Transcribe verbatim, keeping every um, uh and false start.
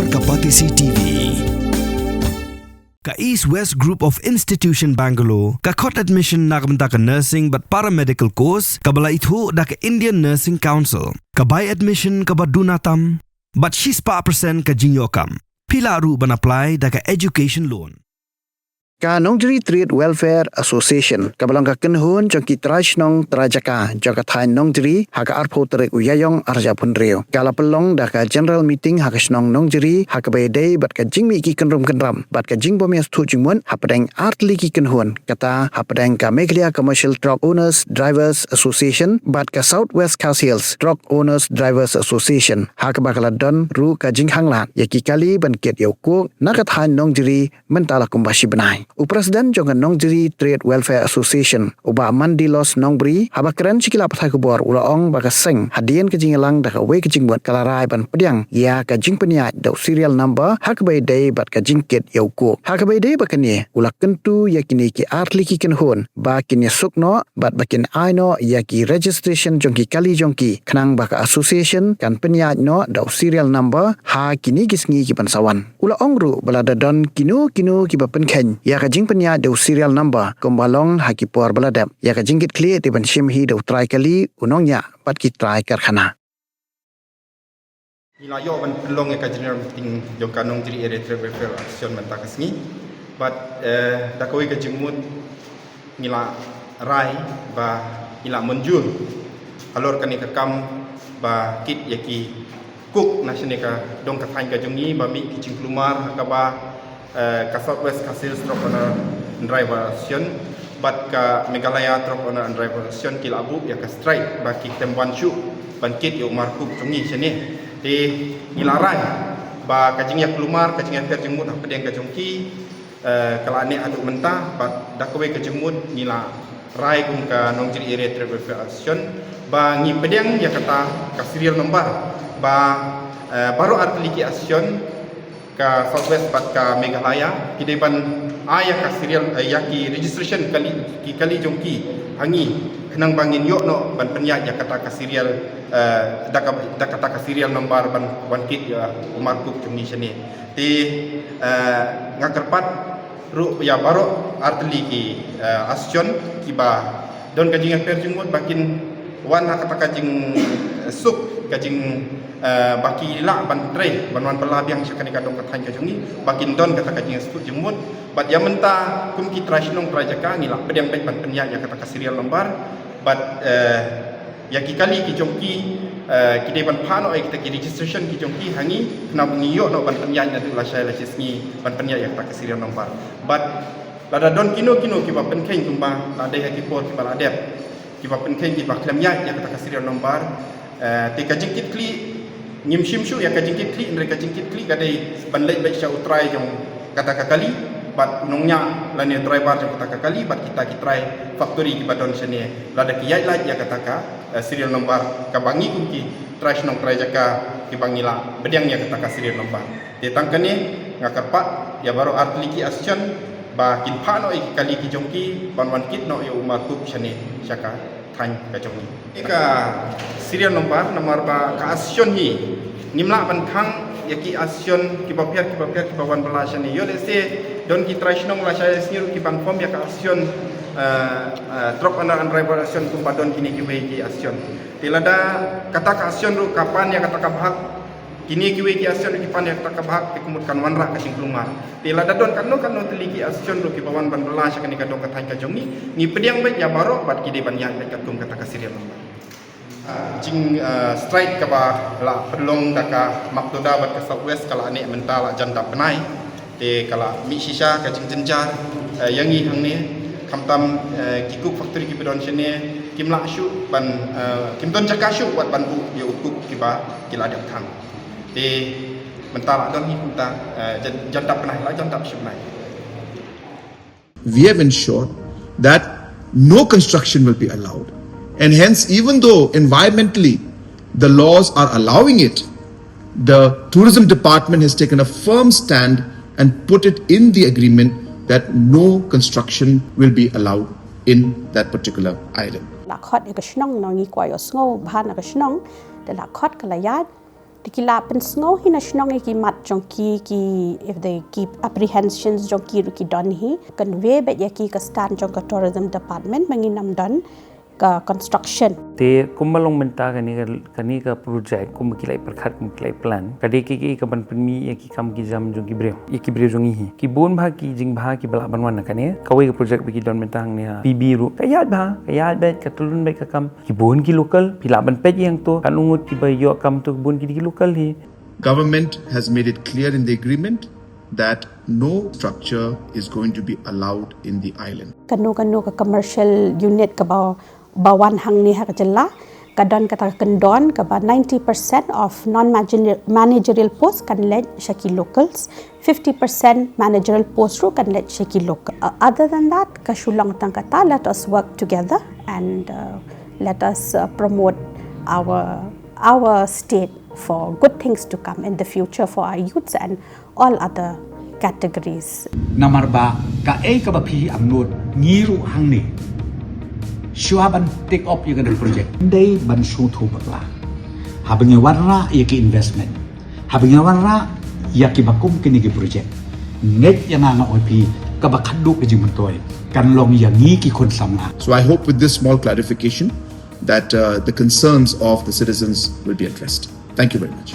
Ka Batesi T V. Ka East West Group of Institution Bangalore ka khot admission na ka bynta ka nursing bad paramedical course kaba la ithuh da ka Indian Nursing Council. Ka bai admission kaba duna tam bad shispah percent ka jingïoh kam. Phi lah ruh ban apply da ka education loan. Ka Nongjiri Trade Welfare Association kaba long ka kynhun jong ki trai shnong trai jaka jong ka thaiñ Nongjiri ha ka arphew tarik u Ïaïong arhajar arphew hynriew ka la pynlong da ka general meeting ha ka shnong Nongjiri ha kaba ïadei bad ka jingmih ki kynrum kynram bad ka jingbym ïasngewthuh jingmut hapdeng artylli ki kynhun, kata hapdeng ka Meghalaya Commercial Truck Owners Drivers Association bad ka South West Khasi Hills Truck Owners Drivers Association, ha kaba ka la don ruh ka jinghanglad ïa ki kali ban kit ïa u kuk na ka thaiñ Nongjiri mynta la kumba shi bnai. U president jong ka Nongjiri Trade Welfare Association, u Bah Mandilos Nongbri, haba kren sha ki lad pathai khubor u la ong ba ka seng hadien ka jingïalang da kawei ka jingmut ka la rai ban pdiang ïa ka jingpynïaid da u serial number ha kaba ïadei bad ka jingkit ïa u kuk. Ha kaba ïadei bad kane u la kyntu ïa kine ki artylli ki kynhun ba kin ïasuk noh bad ba kin ai noh ïa ki registration jong ki kali jong ki khnang ba ka association kan pynïaid noh da u serial number ha kine ki sngi ki ban sa wan. U la ong ruh ba lada don kino kino kiba pynkheiñ ïa ka jingpynïaid da u serial number kumba long ha ki por ba la dep, ïa ka jingkitkhlieh te ban shim hi da u trai kali, u nongñiah bad ki trai karkhana. Ngi la ïoh ban pynlong ïa ka general meeting jong ka Nongjiri Area Trade Welfare Association mynta ka sngi. Bad eh, da kawei ka jingmut ngi la rai ba ngi la mynjur halor kane ka kam ba kit ïa ki kuk na shane ka dong ka thaiñ ka jong ngi ba mih ki jingkulmar ha kaba eh, ka South West Khasi Hills Truck Owner and Driver Association bad ka Meghalaya Truck Owner and Driver Association ki la buh ïa ka strike ba kim wan shuh ban kit ïa u markuk jong ngi shane. Te ngi la rai ba ka jingïakulmar, ka jingïapher jingmut hapdeng ka jong ki eh, ka la neh haduh mynta bad da kawei ka jingmut ngi la rai kum ka Nongjiri Area Trade Welfare Association ba ngi pdiang ïa kata ka serial number ba eh, baroh artylli ki association ka South West bad ka Meghalaya ki dei ban ai ïa ka serial eh, ïa ki registration kali ki kali jong ki ha ngi khnang ba ngin ïoh noh ban pynïaid ïa kata ka serial eh, da ka da kata ka serial number ban wan kit ïa u markuk jong ngi shane. Te eh, nga kyrpad ruh ïa baroh artylli ki eh, association kiba don ka jingïapher jingmut ba kin wan ha kata ka jingsuk ka jing eh, ba ki lah ban trei ban wan bylla biang sha kane ka dong ka thaiñ ka jong ngi ba kin don kata ka jingsuk jingmut bad ïa mynta kum ki trai shnong trai jaka ngi lah pdiang beit ban pynïaid ïa kata ka serial number bad eh, ïa ki kali ki jong ki eh, ki dei ban phah noh ïa kita ki registration ki jong ki ha ngi khnang ba ngi ïoh noh ban pynïaid naduh lashai lashisngi ban pynïaid ïa kata ka serial number. Bad lada don kino kino kiba pynkheiñ kumba la dei ha ki por kiba la dep kiba pynkheiñ kiba khlem ïaid ïa kata ka serial number eh, te ka jingkitkhlieh ngim shim shuh ïa ka jingkitkhlieh hynrei ka jingkitkhlieh ka dei ban leit beit sha u trai jong kata ka kali bad u nongñiah lane u driver jong kata ka kali bad kita ki trai factory kiba don shane lada ki ïaid lait ïa kata ka eh, serial number kaba ngi kum ki trai shnong trai jaka kiba ngi lah pdiang ïa kata ka serial number. Te tang kane nga kyrpad ïa baroh artylli ki association ba kin phah noh ïa ki kali ki jong ki ban wan kit noh ïa u markuk shane sha ka thaiñ ka jong ngi. Ïa ka serial number namar ba ka association hi ngim lah ban khang ïa ki association kiba pher kiba pher kiba wan bylla shane. Ïoh lehse don ki trai shnong lashai lashisngi ruh ki ban form ïa ka association eh, eh, Truck Owner and Driver Association kumba don kine kiwei ki association. Te lada kata ka association ruh ka pan ïa kata ka bhah kine kiwei ki association ruh ki pan ïa kata ka bhah te ka mut kan wanrah ka jingkulmar. Te lada don katno katno tylli ki association ruh kiba wan ban bylla sha kane ka dong ka thaiñ ka jong ngi ngi pdiang beit ïa baroh bad ki dei ban ïaid beit katkum kata ka serial number. Jing eh, strike kaba la pynlong da ka Makdoda bad ka South West ka la neh mynta la jan dap bnai. Te ka la mih shisha ka jingjynjar eh, ïa ngi hangne khamtam eh, ki kuk factory kiba don shane kim lah shuh ban eh, kim don jaka shuh wat ban buh ïa u kuk kiba ki la dep khang. Te mynta la don hi kumta eh, jan- jan dap bnai la jan dap shi bnai. We have ensured that no construction will be allowed. And hence, even though environmentally the laws are allowing it, the tourism department has taken a firm stand and put it in the agreement that no construction will be allowed in that particular island. La khot ïa ka shnong nong ngi kwah ïohsngew bha na ka shnong da la khot ka la ïaid Te ki la pynsngew hi na shnong ïa ki mat jong ki, ki, if they keep apprehensions jong ki ruh ki don hi, convey beit ïa ki ka stand jong ka tourism department ba ngin ym don ka construction. Te kumba long mynta kane ka, kane ka project kumba ki la pyrkhat, kumba ki la plan, ka dei ka, ka, ka ban pynmih ïa ki kam ki jam jong ki briew, ïa ki briew jong ngi hi. Ki bun bha ki jingbha kiba lah ban wan na kane. Kawei ka project ba ki don mynta hangne ha P B ruh, ka ïaid bha, ka ïaid beit, ka tyllun beit ka kam. Ki bun ki local, phi lah ban peit ïa to, katno ngut kiba ïoh kam to, ki bun ki dei ki local hi. Government has made it clear in the agreement that no structure is going to be allowed in the island. Kano kano ka commercial unit kaba, ba wan hangne ha ka jylla, ka don kata ka kyndon kaba ninety percent of non-managerial post kan leit sha ki locals, fifty percent managerial post ruh kan leit sha ki local. Uh, other than that, ka shu long tang kata, let us work together and, uh, let us, uh, promote our, our state for good things to come in the future for our youths and all other categories. Namar ba kaei kaba phi angnud, ngi ruh hangne, shuwa ban take up ïa kane ka project, dei ban sngewthuh bakla. Haba ngi wanrah ïa ki investment, haba ngi wanrah ïa kiba kum kine ki project, ngeit ïa nga, nga ong ïa phi, kaba khadduh ka jingmyntoi kan long ïa ngi ki khun samla. So I hope with this small clarification that, uh, the concerns of the citizens will be addressed. Thank you very much.